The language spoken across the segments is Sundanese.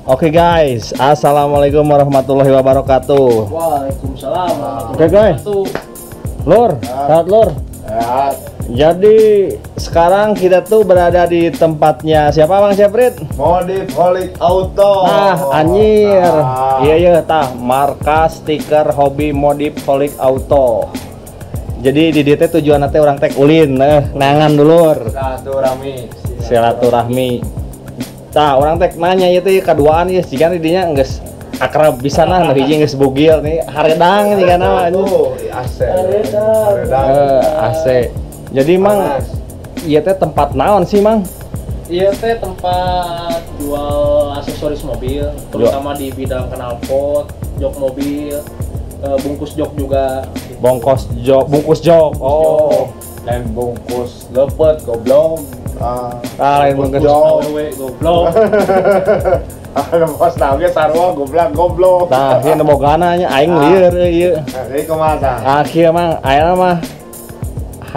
Oke guys, assalamualaikum warahmatullahi wabarakatuh. Waalaikumsalam. Oke guys, Lur, sehat Lur. Sehat. Jadi sekarang kita tuh berada di tempatnya siapa Bang Ceprit? Modif Holic Auto. Nah, anjir. Nah. Iya iya tah, markas stiker hobi Modif Holic Auto. Jadi di DT tujuan teh urang teh ulin, nangan dulur. Silaturahmi. Silaturahmi. Tah, urang teh nanya ieu teh kaduaan ieu jiga didinya geus akrab pisan lah, nu hiji geus bugil nih, haredang jiga mah anjing. Oh, AC. Haredang. AC. Jadi Mang, ieu teh tempat naon sih Mang? Ieu teh tempat jual aksesoris mobil, terutama di bidang knalpot, jok mobil, bungkus jok juga. Bongkos jok, bungkus jok. Oh. Dan bungkus lepet goblok. Ah, lain bungkus jok. Goblok. Anu bos nage sarua goblok goblok. Tah, ieu nu bogana nya aing lieur ieu. Nah, jadi kumaha tah? Ah, kieu Mang, ayeuna mah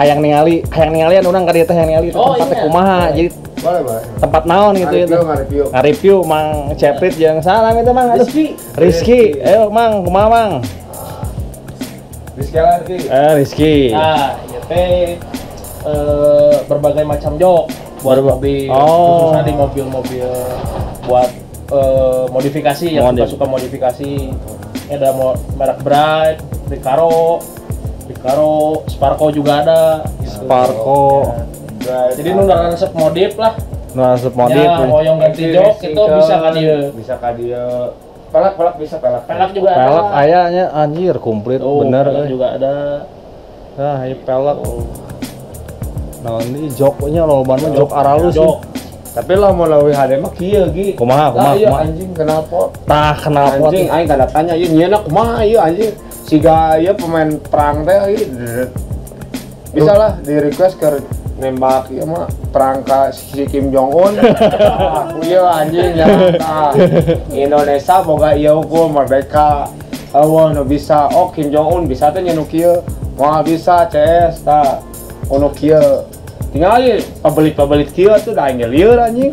hayang ningali, hayang ningalian urang ka dieu teh hayang ningali Oh, tempat teh iya. kumaha. Jadi boleh, boleh. Tempat naon gitu itu. Ngareview. Ngareview Mang Ceprit jeung saha itu Mang? Aduh. Rizky. Rizky. Ayo Mang, kumaha Mang? Rizky lagi. Rizky. Nah, ieu teh berbagai macam jok buat mobil, Oh. khususnya di mobil-mobil buat modifikasi yang suka-suka modifikasi. Ini ada merek Bright, Recaro, Sparko juga ada. Gitu. Sparko. Ya. Jadi nu resep modif lah. Nu resep modif. Ya, hoyong ganti jok itu bisa ka dieu. Bisa ka dieu. Pelek-pelek bisa pelek. Pelek juga ada. Pelek aya nya anjir komplit oh, bener. Pelek juga ada. Nah, ieu pelek. Nah, ini joknya loba mah jok aralus. Jok. Tapi lah mau leuwih hade mah kieu gi. Kumaha kumaha kumaha anjing knalpot. Tah knalpot. Anjing aing tanda tanya ieu nyieuna kumaha ieu anjing. Siga ieu pemain perang teh ieu. Bisa lah di request ke nembak ieu mah perang ka si Kim Jong Un. Aku ieu anjing ya. Tah. Indonesia boga ieu hukum merdeka. Eueuh nu bisa. Oh Kim Jong Un bisa teh nyeun kieu. Moal bisa CS tah. Ono kieu. Tinggal aja pabelit-pabelit kieu tuh da aing lieur anjing.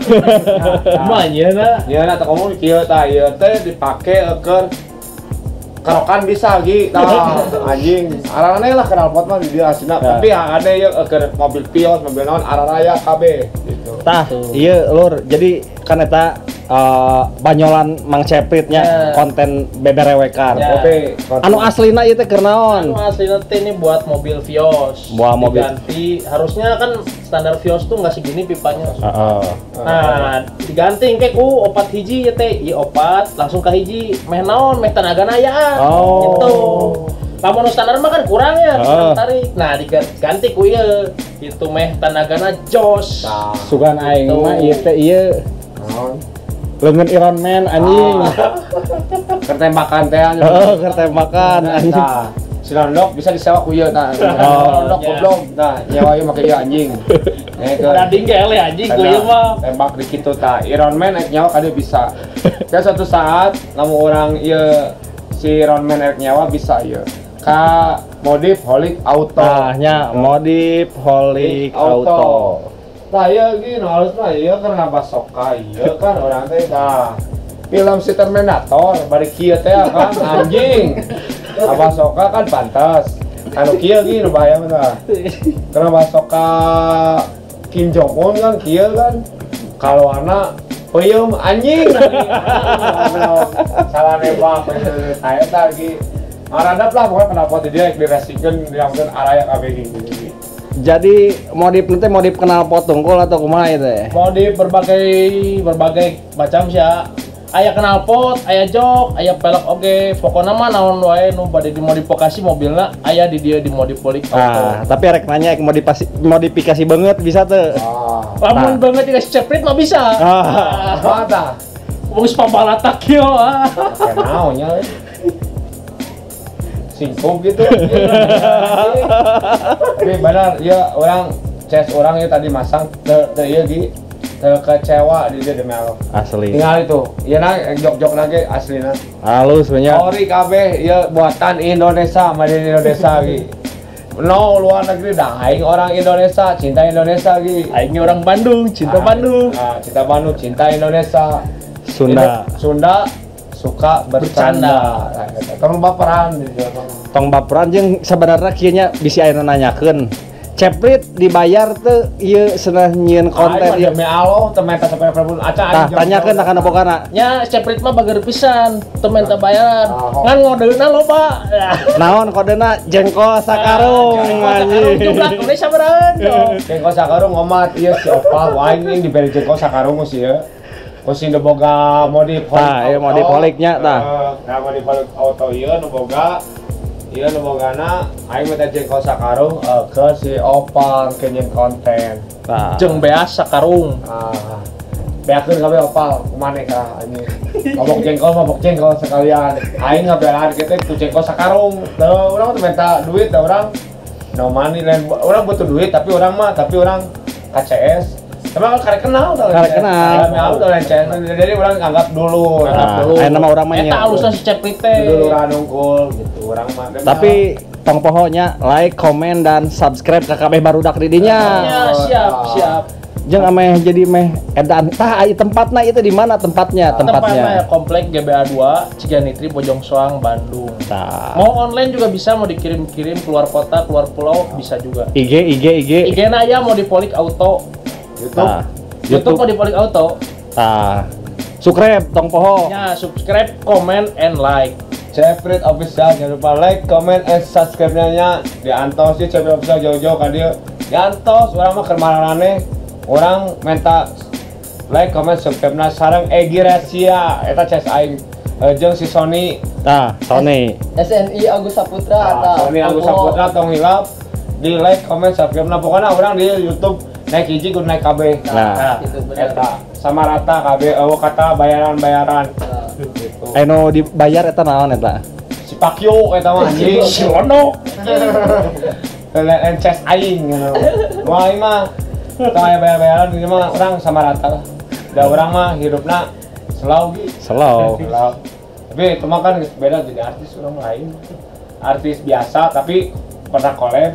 Kumaha nyeuna? Nyeuna teh komo kieu tah ieu teh dipake keur kerokan bisa gi tah anjing. Arane lah knalpot mah di dieu asina. Tapi ada ieu keur mobil Vios, mobil naon araraya kabeh gitu. Tah, ieu lur. Jadi kan eta banyolan Mang Cepritnya konten beberewekan. Oke. Anu aslina ieu teh keur naon? Anu aslina teh ini buat mobil Vios. Buat mobil. Diganti, harusnya kan standar Vios tuh nggak segini pipanya. Nah, diganti engke ku 4 hiji ieu teh, ieu 4 langsung ka hiji, meh naon, meh tenagana ayaan. Oh. Gitu. Lamun standar mah kan kurang ya, kurang tarik. Nah, diganti ku ieu. Itu meh tenagana jos. Nah, sugan aing mah ieu teh ieu. Naon? Lengan Iron Man anjing. Kertembakan teh anjing. Heeh, kertembakan anjing. Nah, si Londok bisa disewa ku ieu tah. Londok goblok. Nah, nyewa ieu make ieu anjing. Dading ge eleh anjing ku ieu mah. Tembak di kitu tah. Iron Man naik nyawa kade bisa. Kayak suatu saat lamun urang ieu si Iron Man naik nyawa bisa ieu. Ka Modif Holic Auto. Nah, nya Modif Holic Auto. Nah, iya gini, halus mah iya karena basoka iya kan orang teh tah. Film si Terminator bari kieu teh kan anjing. Basoka kan pantas. Anu kieu gini bahaya mah tah. Karena basoka Kim Jong Un kan kieu kan kaluarna peuyeum anjing. Salah nembak saya tah lagi. Maradap lah pokoknya knalpot dia diresikeun dilakukan araya kabeh gitu. Jadi modif nanti modif knalpot tungkul atau kumaha ieu teh? Modif berbagai macam sih ya. Aya knalpot, aya jok, aya pelek oge. Pokona mah naon wae nu bade dimodifikasi mobilna aya di dieu dimodif Holic Auto. Ah, tapi rek nanya modifikasi banget bisa teu? Ah. Lamun banget dikasih Ceprit mah bisa. Ah. Kumaha tah? Geus pabalatak kieu ah. Naon nya? Singkong gitu. Tapi benar ya orang CS orang ya tadi masang te ieu gi teu kecewa di dia demi Allah. Asli. Tinggal itu. Ieu na jok-jok lagi aslina. Halus banyak. Ori kabeh ieu buatan Indonesia, made in Indonesia gi. No luar negeri dah aing orang Indonesia, cinta Indonesia gi. Aing orang Bandung, cinta Bandung. Nah, cinta Bandung, cinta Indonesia. Sunda. Sunda suka bercanda. Tong baperan Tong baperan jeung sabenerna kieu nya bisi aya nu nanyakeun. Ceprit dibayar teu ieu cenah nyieun konten ieu demi Allah teu menta saperer pun aca aing. Tah tanyakeun kana bogana. Nya Ceprit mah bager pisan, teu menta bayaran. Ngan ngodeuna loba. Naon kodena jengkol sakarung anjing. Jumlah kudu sabaraha. Jengkol sakarung ngomat ieu si Opal wae aing dibere jengkol sakarung si ieu. Kusi nu boga modif. Tah, ieu modif holiknya tah. Nah, modif holik auto ieu nu boga. Iya nu bogana aing minta jengkol sakarung ke si Opal kenyen konten. Tah. Jeung beas sakarung. Ah. Beakeun kabeh Opal kumaha ka anjing. Mabok jengkol sekalian. Aing ngabelaan kitu ku jengkol sakarung. Teu urang teh minta duit da urang no money lain urang butuh duit tapi urang mah tapi urang KCS. Emang kan karek kenal tau. Karek kenal. Karek jadi orang anggap dulu. Nah, aya nama urang mah nya. Eta alusna si Ceprit teh. Duluran unggul gitu urang mah. Tapi tong poho nya like, komen dan subscribe ka kabeh barudak di dinya. Ya, siap, siap. Jeung ameh jadi meh edan. Tah aya tempatna itu di mana tempatnya? Tempatnya Komplek GBA 2 Ciganitri Bojong Soang Bandung. Tah. Mau online juga bisa, mau dikirim-kirim keluar kota, keluar pulau bisa juga. IG IG IG. IG-na aya mau di Polik Auto. YouTube. Nah, YouTube mau di Polik Auto. Tah. Subscribe tong poho. Ya, subscribe, comment and like. Ceprit Official jangan lupa like, comment and subscribe-nya. Diantos sih Ceprit Official jauh-jauh ka dieu. Diantos urang mah keur maraneh. Urang minta like, comment, subscribe-na sareng Egi Rasia eta CS aing jeung si Sony. Tah, Sony. SNI Agus Saputra tah. Sony Agus Saputra tong hilap di like, comment, subscribe-na. Pokoknya urang di YouTube naik hiji kudu naik kabeh. Nah, gitu bener. Eta sama rata kabeh eueuh kata bayaran-bayaran. Gitu. Anu dibayar eta naon eta? Si Pakyo eta mah anjing. Si Lono. Lain ces aing ngono. Wah, aing mah teu aya bayar-bayaran ini mah urang sama rata lah. Da urang mah hidupna slow gi. Slow. Tapi itu mah kan beda jadi artis urang lain. Artis biasa tapi pernah collab.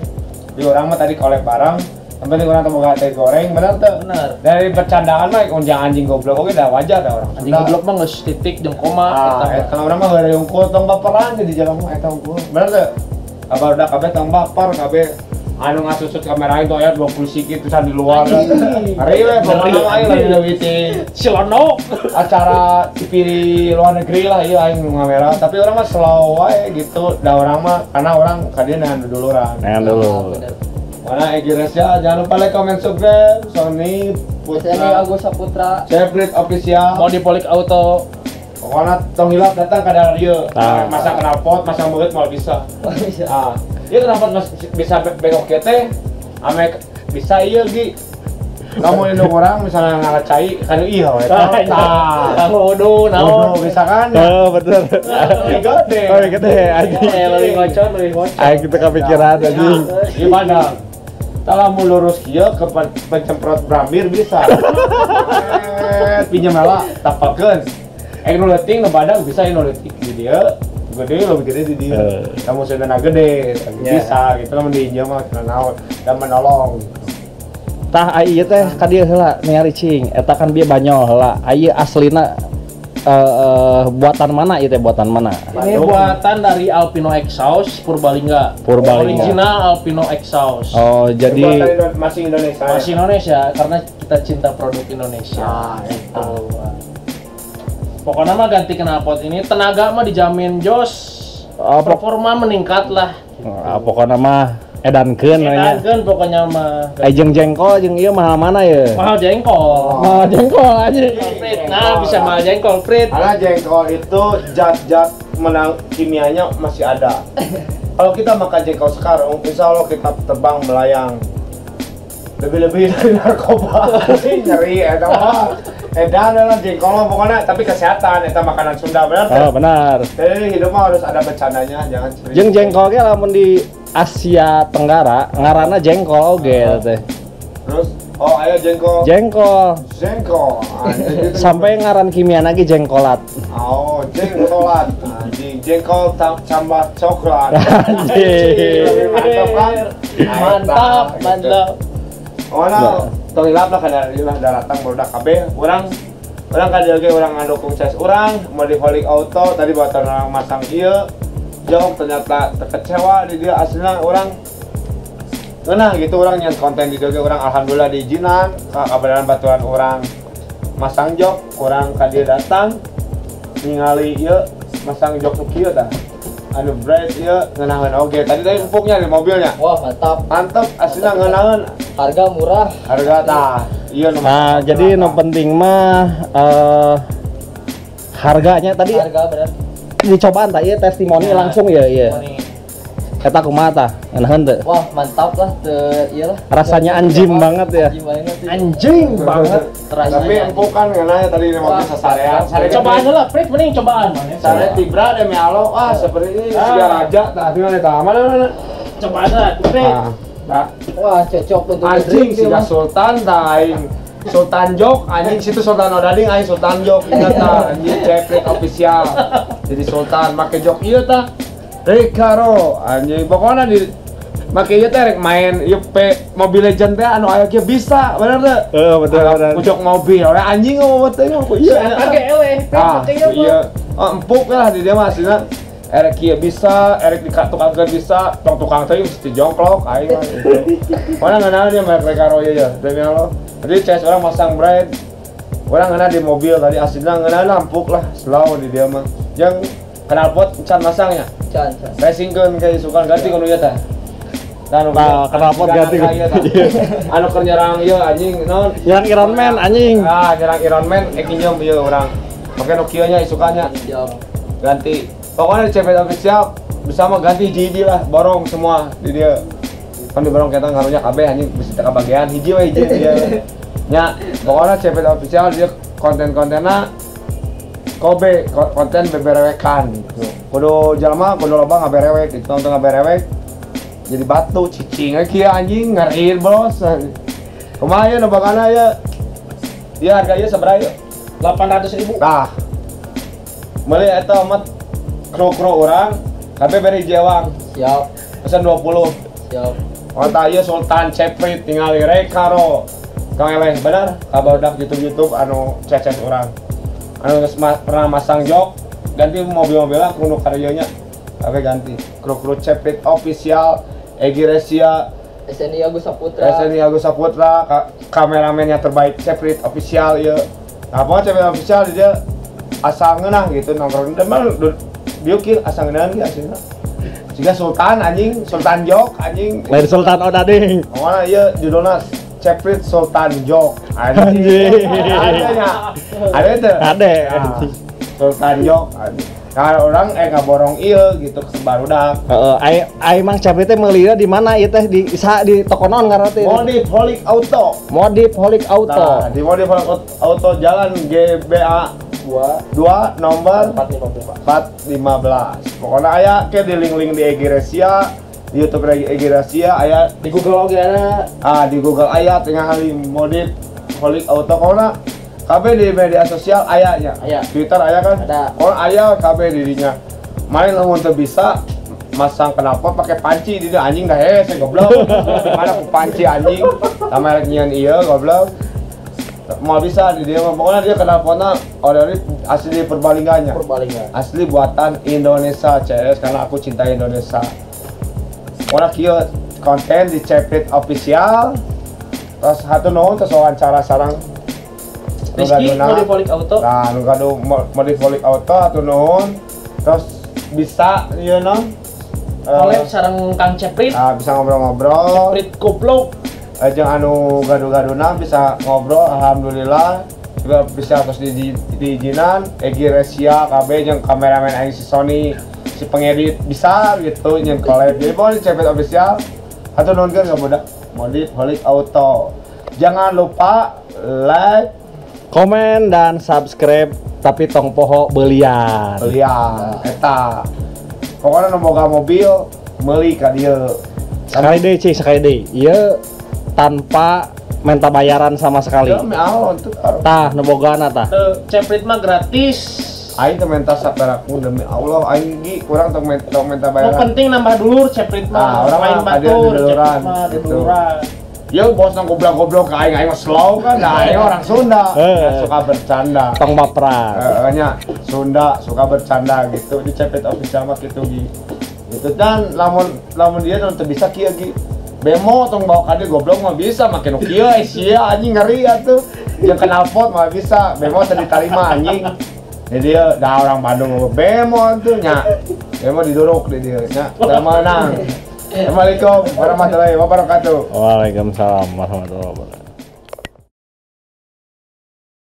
Di urang mah tadi collab bareng. Yang penting orang temu teh goreng, bener tuh? Bener. Dari bercandaan mah unjang anjing goblok oke dah wajar dah orang. Anjing goblok mah geus titik jeung koma. Ah, eta urang mah heureuy unggul tong baperan jadi jalan mah eta unggul. Bener tuh? Kabar udah kabeh tong baper kabeh anu ngasusut kamera itu aya 20 sikit tulisan di luar. Ngeri we pokona mah aing lagi leuwih si Lono. Acara TV luar negeri lah ieu aing nu ngamera, tapi urang mah slow wae gitu. Da urang mah karena urang ka dieu neangan duduluran. Neangan dulu. Mana Egi Resya, jangan lupa like, comment, subscribe. Sony Putra, Agus Saputra, Ceprit Official, mau di Polik Auto. Pokoknya tong hilap datang ke dalam dieu. Masa knalpot, masa beut mau bisa. Ah, ieu knalpot bisa bengok kieu teh, ame bisa ieu gi. Kamu indung orang misalnya ngaracai kan ieu we. Tah. Tah wudu naon. Wudu bisa kan? Oh, bener. Gede. Oh, gede anjing. Leuwih ngocor, leuwih ngocor. Aing kita kepikiran anjing. Gimana? Kalau mau lurus kieu ke pencemprot brambir bisa. Pinjam lah, tapalkeun. Nu leutik nu badag bisa nu leutik di dieu. Gede lebih gede di dieu. Kamu sedana gede, bisa gitu lamun diinjem mah cenah naon dan menolong. Tah ai ieu teh ka dieu heula ningali cing, eta kan bieu banyol heula. Ai aslina buatan mana ieu teh, buatan mana? Ini buatan dari Alpino Exhaust Purbalingga. Purbalingga. Original Alpino Exhaust. Oh, jadi buatan masih Indonesia. Masih Indonesia karena kita cinta produk Indonesia. Ah, gitu. Pokoknya mah ganti knalpot ini tenaga mah dijamin jos. Performa meningkat lah. Pokoknya mah edankeun we nya. Edankeun pokoknya mah. Ai jeung jengkol jeung ieu mahal mana ye? Mahal jengkol. Mahal jengkol aja. Prit. Nah, bisa mahal jengkol, Prit. Karena jengkol itu zat-zat menang kimianya masih ada. Kalau kita makan jengkol sekarang, insya Allah kita terbang melayang. Lebih-lebih dari narkoba. Nyeri eta mah. Edan lah jengkol pokoknya, tapi kesehatan eta makanan Sunda benar. Oh, benar. Jadi hidup mah harus ada bercandanya, jangan serius. Jeung jengkol ge lamun di Asia Tenggara ngaranna jengkol oge teh. Terus oh ayo jengkol. Jengkol. Jengkol. Sampai ngaran kimia lagi jengkolat. Oh, jengkolat. Anjing, jengkol tambah coklat. Anjing. Mantap kan? Mantap, mantap. Oh, nah, tong hilap lah kada lah daratang barudak kabeh. Urang Urang ka dieu ge urang ngadukung CS urang, Modifholic Auto tadi buatan urang masang ieu. Jauh ternyata terkecewa di dia aslinya urang ngeunah gitu urang nyen konten di dieu ge urang alhamdulillah diizinan ka kabeneran baturan urang masang jok, urang ka dieu datang ningali ieu masang jok nu kieu tah. Anu bright ieu ngeunaheun oge. Tadi tadi empuknya di mobilnya. Wah, mantap. Mantap aslinya ngeunaheun. Harga murah. Harga tah. Iya nu. Nah, jadi nu penting mah harganya tadi harga bener. Dicobaan tah ieu testimoni ya, langsung ya ieu. Eta kumaha tah? Ngeunaheun teu? Wah, mantap lah teu ieu lah. Rasanya anjing banget ya. Anjing banget. Tapi empuk kan ngeunah tadi di mobil sasarean. Cobaan heula, Prit, mending cobaan. Sare tibra demi Allah, wah seperti ini siga raja tah di mana tah? Mana mana? Cobaan heula, Prit. Nah. Wah, cocok untuk anjing siga sultan tah aing. Sultan Jok, anjing situ Sultan Odading aing Sultan Jok ingat tah anjing Ceprit official. Jadi sultan make jok ieu tah. Recaro anjing pokoknya di make ieu teh rek main ieu Mobile Legend teh anu aya kieu bisa bener teu? Heeh betul bener. Pucuk mobil oleh anjing ngomong teh ngomong ieu. Oke eleh. Iya. Oh, empuk lah di dia mah aslinya. Erek kieu bisa, erek di tukang teh bisa, tong tukang teh mesti jongklok aing mah gitu. Mana ngeunah dia merek Recaro ieu ya, demi Allah. Jadi CS orang masang brand. Orang ngeunah di mobil tadi aslinya ngeunah lah empuk lah, slow di dia mah. Yang knalpot can masangnya. Can. Racingkeun kayak sukan ganti kudu ieu tah. Nah, knalpot ganti. Anu keur nyerang ieu anjing naon? Nyerang Iron Man anjing. Ah, nyerang Iron Man ek injem ieu urang. Make nu kieu nya isukannya. Siap. Ganti. Pokoknya di CP official bisa mah ganti hiji-hiji lah, borong semua di dia. Kan diborong kita ngaruhnya kabeh anjing bisa teu kabagean hiji we hiji dia. Nya, pokoknya CP official dia konten-kontenna kobe konten beberewekan gitu. Kudu jelema kudu loba ngaberewek gitu, nonton ngaberewek jadi batu cicing we kieu anjing ngeri bos. Kumaha ieu nu bakana ieu? Ieu harga ieu sabaraha ieu? 800.000. Tah. Meuli eta mah kru-kru urang kabeh beri jewang. Siap. Pesan 20. Siap. Oh tah ieu Sultan Ceprit tingali Recaro. Kang eleh bener kabarudak YouTube-YouTube anu ceces urang. Anu pernah masang jok ganti mobil-mobilnya kudu karyanya kabeh ganti. Kru-kru Ceprit official, Egi Resia, SNI Agus Saputra. SNI Agus Saputra, kameramennya terbaik Ceprit official ieu. Nah, pokoknya Ceprit official dia asal ngeunah gitu nongkrong. Dan mah diukir asal ngeunah ge aslinya. Siga Sultan anjing, Sultan Jok anjing. Lain Sultan Odading. Pokoknya ieu judulna Ceprit Sultan Jok. Anjing. Ada nya. Ada teu? Ada. Nah, Sultan Jok anjing. Nah, orang ngaborong ieu gitu ke barudak. Heeh, ai Mang Ceprit teh meulina di mana ieu teh di di toko naon ngaranna teh? Modifholic Auto. Modifholic Auto. Nah, di Modifholic Auto Jalan GBA 2 nomor 415. Pokoknya aya ke di link-link di Egi Resia, di YouTube Egi Resia aya di Google oge ada. Ah, di Google aya tinggal Modifholic Auto pokoknya kabeh di media sosial aya nya. Aya. Twitter aya kan? Ada. Pokoknya aya kabeh di dinya. Main lamun teu bisa masang knalpot pakai panci di dieu anjing dah hese goblok. Mana ku panci anjing. Sama rek nyieun ieu goblok. Mau bisa di dia mah pokoknya dia knalpotna ori asli Purbalingga-nya. Purbalingga. Asli buatan Indonesia CS karena aku cinta Indonesia. Pokoknya kieu konten di Ceprit official. Terus satu nuhun terus wawancara sarang Rizky Modifholic Auto. Nah, nu gaduh Modifholic Auto atuh nuhun. Terus bisa ieu naon? Collab sareng Kang Ceprit. Ah, bisa ngobrol-ngobrol. Ceprit goblok. Jeung anu gaduh-gaduhna bisa ngobrol alhamdulillah. Juga bisa terus diizinan Egi Resia kabeh jeung kameramen aing si Sony, si pengedit bisa gitu jeung collab. Jadi pokoknya Ceprit official atuh nuhunkeun ka budak Modifholic Auto. Jangan lupa like, komen dan subscribe tapi tong poho belian. Belian eta. Pokoknya nu boga mobil meuli ka dieu. Sekali deui cing, sekali deui. Ieu tanpa minta bayaran sama sekali. Ya, Allah, tah nu bogana tah. Ceprit mah gratis. Aing teu minta saperak pun demi Allah, aing gi kurang tong minta bayaran. Nu penting nambah dulur Ceprit mah. Nah, orang main mah batur, Ceprit mah gitu. Duluran. Ya bos nang goblok-goblok ka aing, aing mah slow kan. Nah, aing orang Sunda, suka bercanda. Tong baperan. Heeh nya, Sunda suka bercanda gitu. Di Cepet Official mah gitu gi. Gitu dan lamun dia teu bisa kieu gi. Bemo tong bawa kade goblok mah bisa make nu kieu sia anjing ngeri atuh. Jeung knalpot mah bisa, bemo teu ditarima anjing. Jadi dia dah orang Bandung ngomong bemo atuh nya. Bemo diduruk di dia nya. Teu meunang. Assalamualaikum warahmatullahi wabarakatuh. Waalaikumsalam warahmatullahi wabarakatuh.